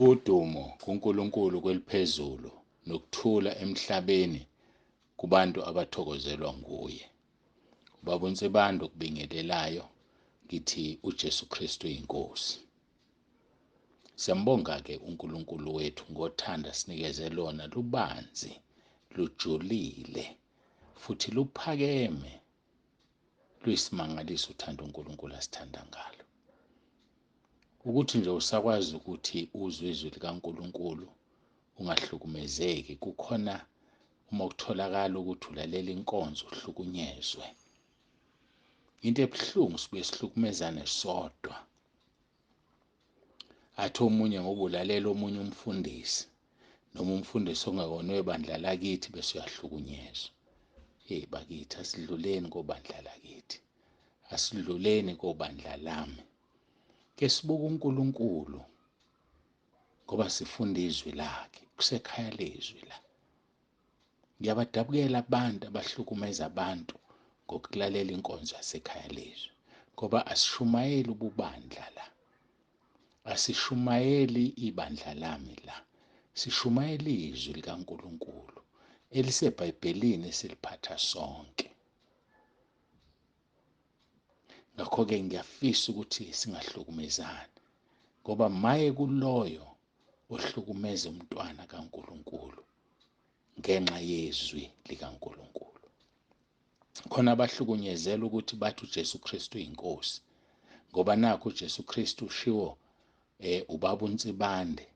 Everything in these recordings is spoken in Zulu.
Udumo kuNkulunkulu kweliphezulu nokuthula emhlabeni kubantu abathokozelwa nguye. Ubaba uNsibande okubingelelayo, ngithi uJesu Kristu inkosi. Siyambonga-ke uNkulunkulu wethu ngothando asinikeze lona, lubanzi, lujulile futhi luphakeme, luyisimangaliso uthando uNkulunkulu asithanda ngalo. Ukuthi nje usakwazi ukuthi uzwe izwi likaNkulunkulu ungahlukumezeki, kukhona uma kutholakala ukuthi ulalela inkonzo uhlukunyezwe. Into ebuhlungu sibuye sihlukumezane sodwa. Athi omunye ngoba ulalela omunye umfundisi noma umfundisi ongakona webandla lakithi bese uyahlukunyezwa. Hey bakithi, asidluleni kobandla lakithi, asidluleni kobandla lami. Ke sibuka uNkulunkulu ngoba sifunda izwi lakhe, kusekhaya lezwi la. Ngiyabadabukela abantu abahlukumeza abantu ngokulalela inkonzo yasekhaya lezwi, ngoba asishumayeli ububandla la, asishumayeli ibandla lami la, sishumayela izwi likaNkulunkulu eliseBhayibhelini esiliphatha sonke. Ngakho-ke ngiyafisa ukuthi singahlukumezani, ngoba maye kuloyo ohlukumeza umntwana kaNkulunkulu ngenxa yezwi likaNkulunkulu. Khona abahlukunyezela ukuthi bathi uJesu Kristu uyinkosi, ngoba nakho uJesu Kristu ushiwo ubaba uNsibande,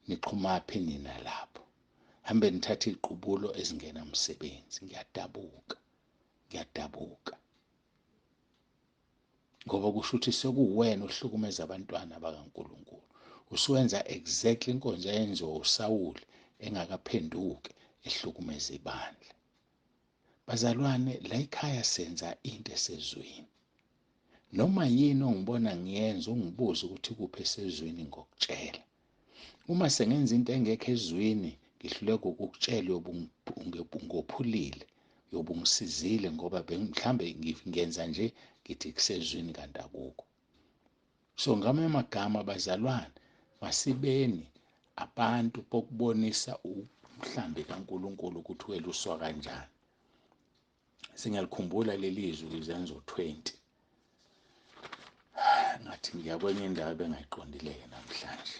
nixhumaphi nina lapho? Hambe nithathe iziqubulo ezingenamsebenzi. Ngiyadabuka, ngiyadabuka, ngoba kusho ukuthi sekuwena ohlukumeza abantwana bakaNkulunkulu. Usuwenza exactly inkonzo eyenziwa uSawuli engakaphenduki, ehlukumeza ibandla. Bazalwane, la ekhaya senza into esezwini. Noma yini ongibona ngiyenza, ungibuze ukuthi kuphi esezwini, ngokutshela. Uma sengenza into engekho ezwini, ngihluleka ukukutshela, uyobe ungophulile, uyobe ungisizile, ngoba mhlambe ngenza nje ngithi kusezwini kanti akukho. So ngamanye amagama bazalwane, masibeni abantu bokubonisa umhlambi kaNkulunkulu ukuthi weluswa kanjani. Singalikhumbula leli zwi kwiZenzo 20. Ngathi ngiya kwenye indawo bengayiqondile-ke namhlanje.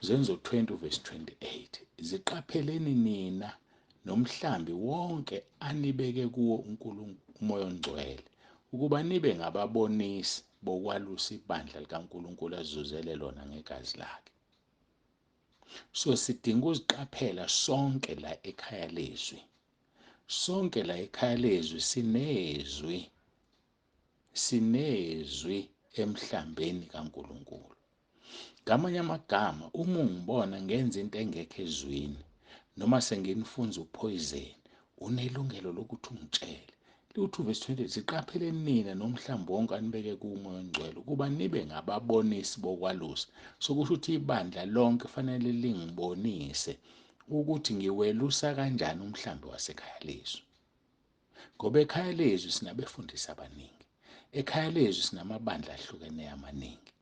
Zenzo 20 verse 28, ziqapheleni nina nomhlambi wonke anibeke kuwo uNkulunkulu uMoya oNgcwele ukuba nibe ngababonisi bokwalusa ibandla likaNkulunkulu azuzele lona ngegazi lakhe. So sidinga ukuziqaphela sonke la ekhaya lezwi, sonke la ekhaya lezwi sinezwi, sinezwi emhlambeni kaNkulunkulu. Ngamanye amagama, uma ungibona ngenza into engekho ezwini noma senginifunza upoison, unelungelo lokuthi ungitshele. Lithi uverse 20, ziqapheleni nina nomhlambi wonke anibeke kuMoya oNgcwele ukuba nibe ngababonisi bokwalusa. So kusho ukuthi ibandla lonke fanele lingibonise ukuthi ngiwelusa kanjani umhlambi wasekhaya lezwi, ngoba ekhaya lezwi sinabefundisi abaningi, ekhaya lezwi sinamabandla ahlukeneyo amaningi.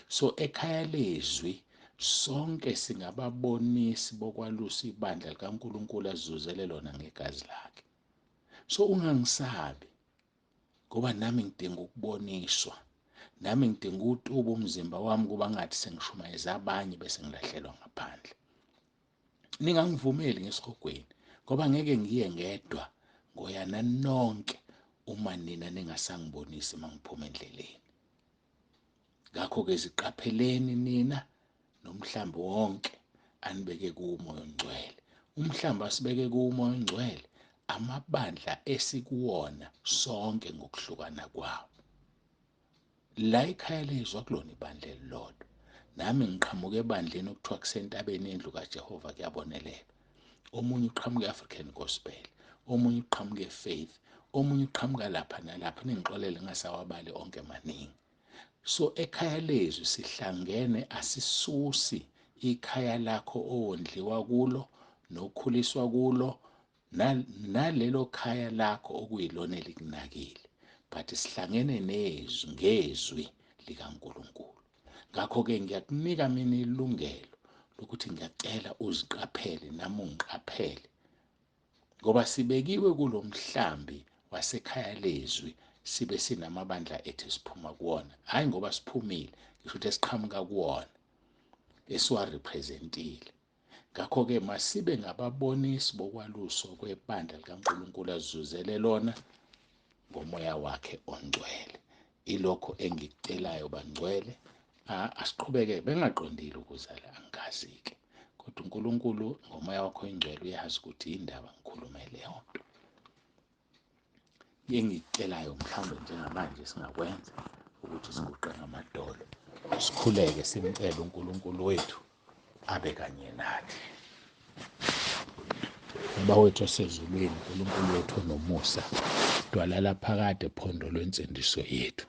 So ekhaya lezwi sonke singababonisi bokwalusa ibandla likaNkulunkulu azuzele lona ngegazi lakhe. So ungangisabi, ngoba nami ngidinga ukuboniswa, nami ngidinga utuba umzimba wami kuba ngathi sengishumayeza abanye bese ngilahlelwa ngaphandle. Ningangivumeli ngesihogweni, ngoba ngeke ngiye ngedwa, ngoyana nonke uma nina ningasangibonisi mangiphuma endleleni. Ngakho-ke ziqapheleni nina nomhlambi wonke anibeke kuwo uMoya oNgcwele. Umhlambi asibeke kuwo uMoya oNgcwele amabandla esikuwona sonke ngokuhlukana kwawo. La ekhaya lezwi akulona ibandla elilodwa. Nami ngiqhamuka ebandleni okuthiwa kusentabeni yendlu kaJehova, kuyabonelelwa. Omunye uqhamuka e-African Gospel, omunye uqhamuka e-Faith, omunye uqhamuka lapha nalapha, ningixolele ngasawabali onke, maningi. So ekhaya lezwi sihlangene, asisusi ikhaya lakho owondliwa kulo nokhuliswa kulo nalelo khaya lakho okuyilona elikunakile, but sihlangene nezwi ngezwi likaNkulunkulu. Ngakho-ke ngiyakunika mina ilungelo lokuthi ngiyacela uziqaphele nami ungiqaphele, ngoba sibekiwe kulo mhlambi wasekhaya lezwi, sibe sinamabandla ethu esiphuma kuwona. Hhayi ngoba siphumile, ngisho ukuthi esiqhamuka kuwona, esiwarepresentile. Ngakho-ke masibe ngababonisi bokwaluswa kwebandla likaNkulunkulu azizuzele lona ngomoya wakhe ongcwele. Ilokho engikucelayo bangcwele, asiqhubeke bengaqondile ukuzala, angikazi-ke, kodwa uNkulunkulu ngomoya wakho oyingcwele uyazi ukuthi yindaba ngikhulume leyo nto. Engikucelayo mhlawumbe njengamanje singakwenza ukuthi siguqe ngamadolo, sikhuleke, simcele uNkulunkulu wethu abe kanye nathi. Baba wethu osezulwini, uNkulunkulu wethu onomusa, dwala laphakade, phondo lwensindiso yethu,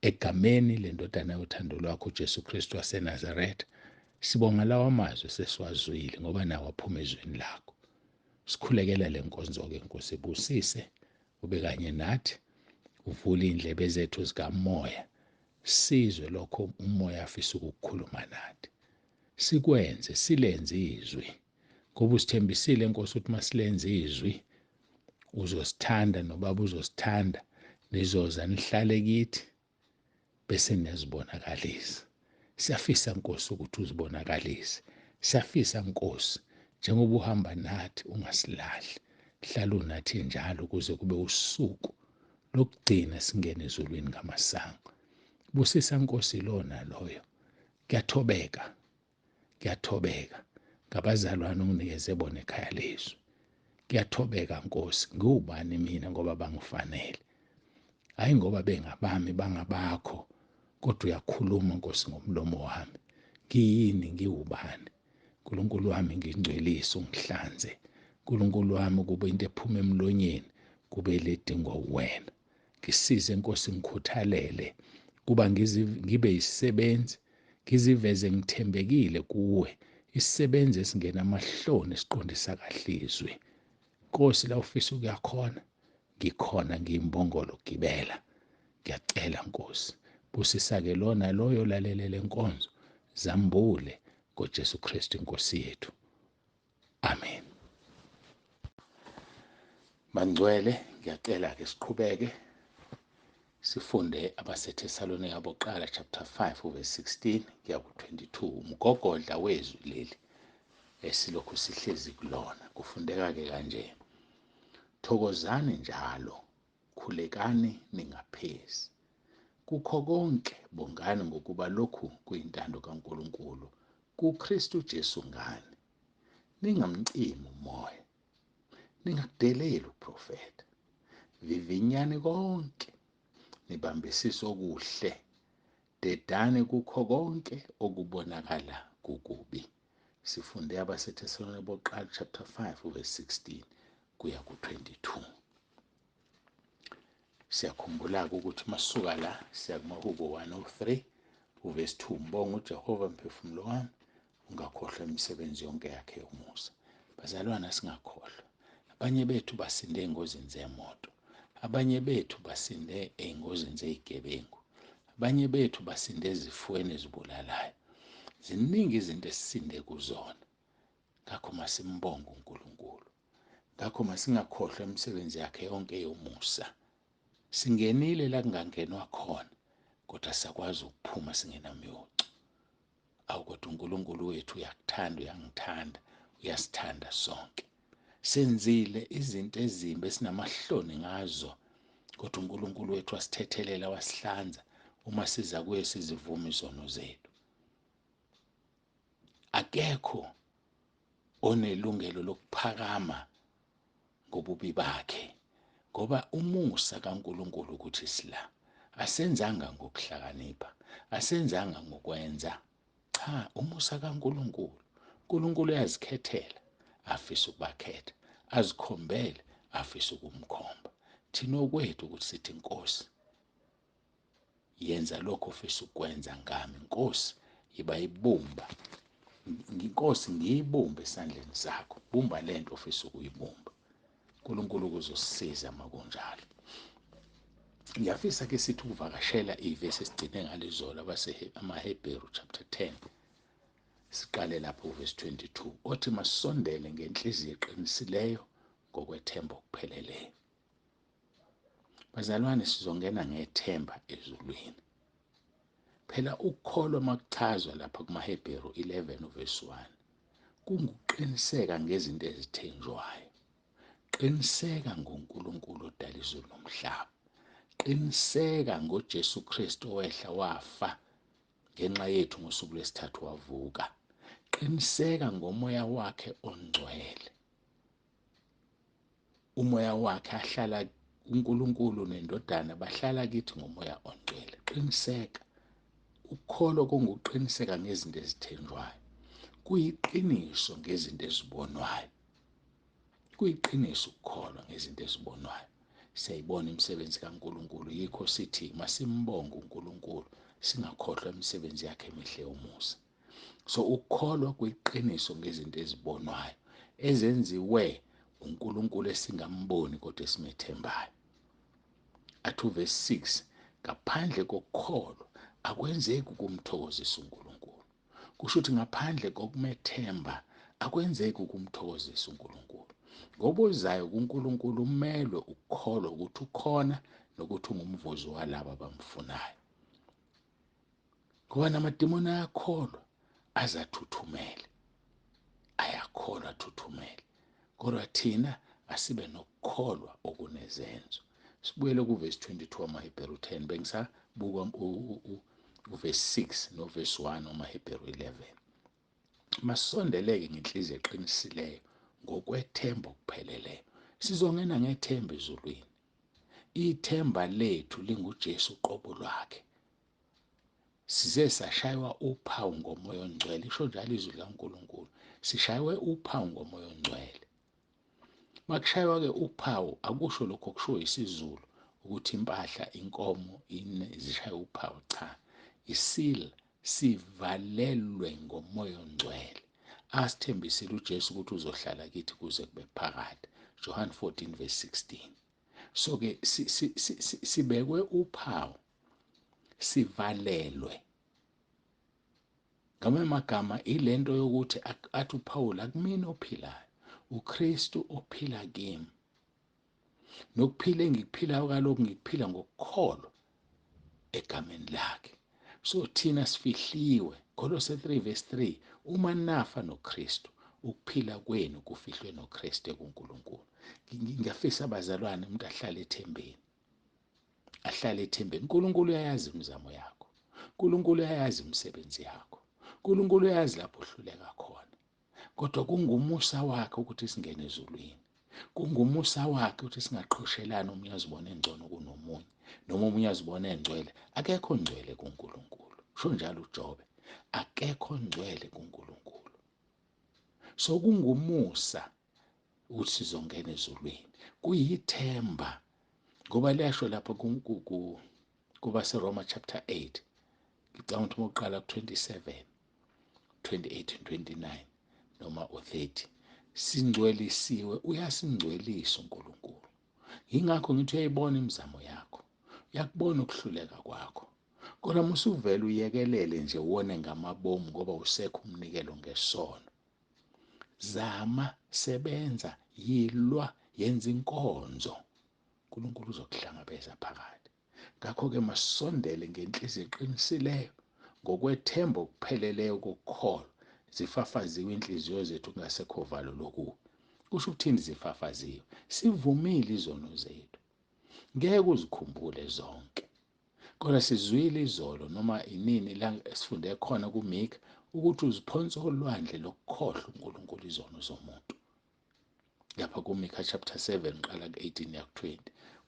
egameni lendodana yothando lwakho uJesu Kristu waseNazaretha, sibonga lawa mazwi sesiwazwile ngoba nawo aphuma ezwini lakho. Sikhulekela le nkonzo-ke Nkosi, busise, ube kanye nathi, uvule iy'ndlebe zethu zikamoya, sizwe lokho umoya afisa ukukukhuluma nathi, sikwenze, silenze izwi, ngoba usithembisile Nkosi ukuthi masilenze izwi uzosithanda, nobaba uzosithanda, nizoza nihlale kithi bese niyazibonakalisa. Siyafisa Nkosi ukuthi uzibonakalise, siyafisa Nkosi njengoba uhamba nathi ungasilahli, hlala unathi njalo kuze kube usuku lokugcina singene ezulwini ngamasango. Busisa Nkosi lona loyo. Kuyathobeka, kuyathobeka ngabazalwane onginikeze bona ekhaya lezwi. Kuyathobeka Nkosi, ngiwubani mina ngoba bangifanele, hhayi ngoba bengabami, bangabakho, kodwa uyakhuluma Nkosi ngomlomo wami. Ngiyini, ngiwubani? Nkulunkulu wami ngingcwelise, ungihlanze. Nkulunkulu wami kube into ephuma emlonyeni kube ledingwa uwena. Ngisize Nkosi, ngikhuthalele kuba ngibe isisebenzi, ngiziveze ngithembekile kuwe, isisebenzi esingenamahloni esiqondisa kahle izwi. Nkosi la ufisa ukuya khona, ngikhona, ngiyimbongolo gibela. Ngiyacela Nkosi, busisa-ke lona loyo olalele le nkonzo, zambule ngoJesu Kristu iNkosi yethu. Amen. Bangcwele, ngiyacela-ke siqhubeke sifunde abaseThesalonika bokuqala chapter 5 verse 16 kuya ku-22, umgogodla wezwi leli esilokhu sihlezi kulona. Kufundeka-ke kanje: thokozani njalo, khulekani ningaphezi, kukho konke bongani, ngokuba lokhu kuyintando kaNkulunkulu kuKristu Jesu ngani. Ningamcimi umoya, ningakudeleli ukuprofetha, vivinyani konke, nibambisise okuhle, dedani kukho konke okubonakala kukubi. Sifunde abaseThesalonika bokuqala chapter 5 verse 16 kuya ku-22. Siyakhumbula-ke ukuthi masuka la siya kumahubo 103 uverse 2, mbonga uJehova mphefumulo wami, ungakhohlwa imisebenzi yonke yakhe yomusa. Bazalwana, singakhohlwa, abanye bethu basinde ey'ngozini zemoto, abanye bethu basinde ey'ngozini zey'gebengu, abanye bethu basinde ezifweni ezibulalayo. Ziningi izinto esisinde kuzona. Ngakho masimbonge uNkulunkulu. Ngakho masingakhohlwa imisebenzi yakhe yonke yomusa. Singenile la kungangenwa khona, kodwa sakwazi ukuphuma singenamyocu. Awu kodwa uNkulunkulu wethu uyakuthanda, uyangithanda, uyasithanda sonke. Senzile izinto ezimbi esinamahloni ngazo, kodwa uNkulunkulu wethu wasithethelela, wasihlanza. Uma siza kuye sizivuma izono zethu. Akekho onelungelo lokuphakama ngobubi bakhe, ngoba umusa kaNkulunkulu ukuthi sila asenzanga ngokuhlakanipha, asenzanga ngokwenza, cha, umusa kaNkulunkulu. uNkulunkulu uyazikhethela afisa ukubakhetha, azikhombele afisa ukumkhomba. Thina okwethu ukuthi sithi Nkosi, yenza lokho ofisa ukwenza ngami. Nkosi, yiba ibumba, Nkosi ngiyibumbe esandleni sakho, bumba lento ofisa ukuyibumba. uNkulunkulu kuzosisiza makunjalo. Ngiyafisa ke sithi ukuvakashela ivesi esigcine ngalizolo amaHebheru chapter 10, siqale lapho verse 22, othi masondele ngenhliziyo eqinisileyo ngokwethemba okupheleleyo. Bazalwane, sizongena ngethemba ezulwini. Phela ukukholwa makuchazwa lapha kumaHebheru 11 verse 1 kunguqiniseka ngezinto ezithenjwayo. Qiniseka ngoNkulunkulu odala izulu nomhlaba. Qiniseka ngoJesu Kristu owehla wafa ngenxa yethu ngosuku lwesithathu wavuka. Qiniseka ngomoya wakhe ongcwele. Umoya wakhe ahlala uNkulunkulu nendodana bahlala kithi ngomoya ongcwele. Qiniseka. Ukukholwa kunguqiniseka ngezinto ezithenjwayo. Kuyiqiniso ngezinto ezibonwayo. Kuyiqiniso ukukholwa ngezinto ezibonwayo. Siyayibona imisebenzi kaNkulunkulu, yikho sithi masimbonge uNkulunkulu, singakhohlwa imisebenzi yakhe emihle yomusa. So ukukholwa kuyiqiniso ngezinto ezibonwayo ezenziwe uNkulunkulu esingamboni kodwa esimethembayo. Athi uverse 6, ngaphandle kokukholwa akwenzeki ukumthokozisa uNkulunkulu. Kusho ukuthi ngaphandle kokumethemba akwenzeki ukumthokozisa uNkulunkulu. Ngoba ozayo kuNkulunkulu umelwe ukukholwa ukuthi ukhona nokuthi ungumvuzo walabo abamfunayo. Ngoba namadimoni ayakholwa azathuthumele, ayakholwa athuthumele. Kodwa thina asibe nokukholwa okunezenzo. Sibuyele kuvesi 22 wamaHebheru 10, bengisabuka uvesi 6 novesi 1 wamaHebheru 11. Masondeleke ngenhliziyo eqinisileyo ngokwethemba okupheleleyo. Sizongena ngethemba ezulwini. Ithemba lethu linguJesu uqobo lwakhe. Size sashaywa uphawu ngomoya ongcwele, isho njalo izwi likaNkulunkulu. Sishaywe uphawu ngomoya ongcwele. Makushaywa ke uphawu akusho lokho kushiwo isiZulu ukuthi impahla, inkomo zishaywe uphawu, cha. Isil sivalelwe ngomoya ongcwele. Asithembisile uJesu ukuthi uzohlala kithi kuze kube phakade. John 14 verse 16. So ke sibekwe uphawu, sivalelwe. Ngamanye amagama ilento yokuthi athi uPaul akumina ophilayo, uKristu ophila kimi. Nokuphila engikuphilayo kalokhu ngikuphila ngokukholwa egameni lakhe. So thina sifihliwe. Kolose 3 verse 3, uma nafa noKristu, ukuphila kwenu kufihlwe noKristu kuNkulunkulu. Ngiyafisa bazalwane umuntu ahlale ethembeni. Ahlale ethembeni. uNkulunkulu uyayazi imizamo yakho. uNkulunkulu uyayazi imisebenzi yakho. uNkulunkulu uyazi lapho uhluleka khona. Kodwa kungumusa wakhe ukuthi singene ezulwini. Kungumusa wakhe ukuthi singaqhoshelani, omunye azibone engcono kunomunye, noma omunye azibone engcwele. Akekho ngcwele kuNkulunkulu. Sho njalo uJobe, akekho ngcwele kuNkulunkulu. So kungumusa ukuthi sizongena ezulwini. Kuyithemba ngoba liyasho lapha kubaseRoma chapter 8, ngicabanga ukuthi uma uqala ku-27, 28 and 29 noma u-30, singcwelisiwe, uyasingcwelisa uNkulunkulu. Yingakho ngithi uyayibona imizamo yakho, uyakubona ukuhluleka kwakho. Kodwa musuvele uyekelele nje wone ngamabomu ngoba usekho umnikelo ngesono. Zama, sebenza, yilwa, yenza inkonzo. uNkulunkulu uzokuhlangabeza phakathi. Ngakho-ke masondele ngenhliziyo eqinisileyo ngokwethemba okupheleleyo kokukholwa. Zifafaziwe inhliziyo zethu kungasekho valo lokubi. Kusho ukuthini zifafaziwe? Sivumile izono zethu. Ngeke uzikhumbule zonke. Kodwa sizwile izolo noma inini la esifunde khona kuMika ukuthi uziphonsa olwandle lokukhohlwa uNkulunkulu izono zomuntu. Lapha kuMika chapter 7 qala ku-18 yaku-20,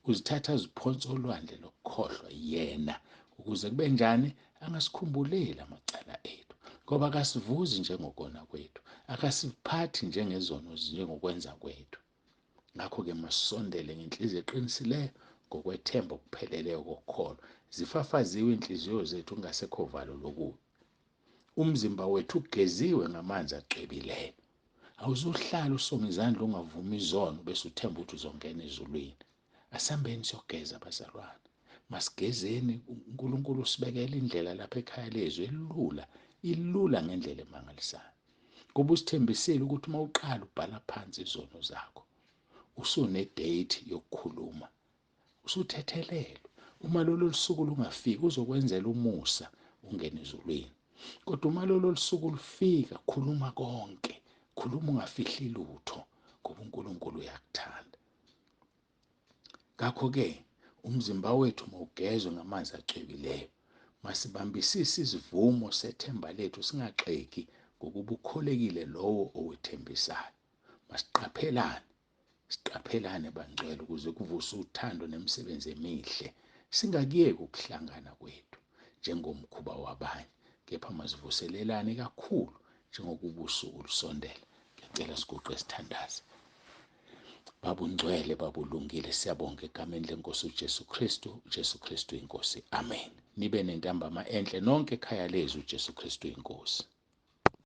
uzithatha aziphonsa olwandle lokukhohlwa yena ukuze kube njani angasikhumbuleli amacala ethu, ngoba akasivuzi njengokona kwethu, akasiphathi njengezono njengokwenza kwethu. Ngakho-ke masondele ngenhliziyo eqinisileyo ngokwethemba okupheleleyo kokukholwa. Zifafaziwe inhliziyo zethu kungasekho valo lokubi. Umzimba wethu ugeziwe ngamanzi acwebileyo. Awuzuhlala usonga izandla ungavumi izono bese uthemba ukuthi uzongena ezulwini. Asihambeni siyogeza bazalwane. Masigezeni, uNkulunkulu usibekela indlela lapha ekhaya lezwi elula, ilula ngendlela emangalisayo. Kuba usithembisile ukuthi uma uqala ubhala phansi izono zakho, usune-date yokukhuluma, usuthethelelwe. Uma lolo lusuku lungafiki uzokwenzela umusa ungene ezulwini. Kodwa uma lolo lusuku lufika, khuluma konke, khuluma ungafihli lutho, ngoba uNkulunkulu uyakuthanda. Ngakho-ke umzimba wethu mawugezwe ngamanzi acwebileyo. Masibambisise isivumo sethemba lethu singaxegi ngokuba ukholekile lowo owethembisayo. Masiqaphelane, siqaphelane bangcwele ukuze kuvuse uthando nemisebenzi emihle. Singakuyeki ukuhlangana kwethu njengomkhuba wabanye, kepha masivuselelane kakhulu njengokuba usuku lusondela. Ngiyacela siguqe sithandaze. Baba ungcwele, Baba ulungile, siyabonga egameni lenkosi uJesu Kristu, uJesu Kristu inkosi. Amen. Nibe nentambama enhle nonke ekhaya lezwi, uJesu Kristu inkosi.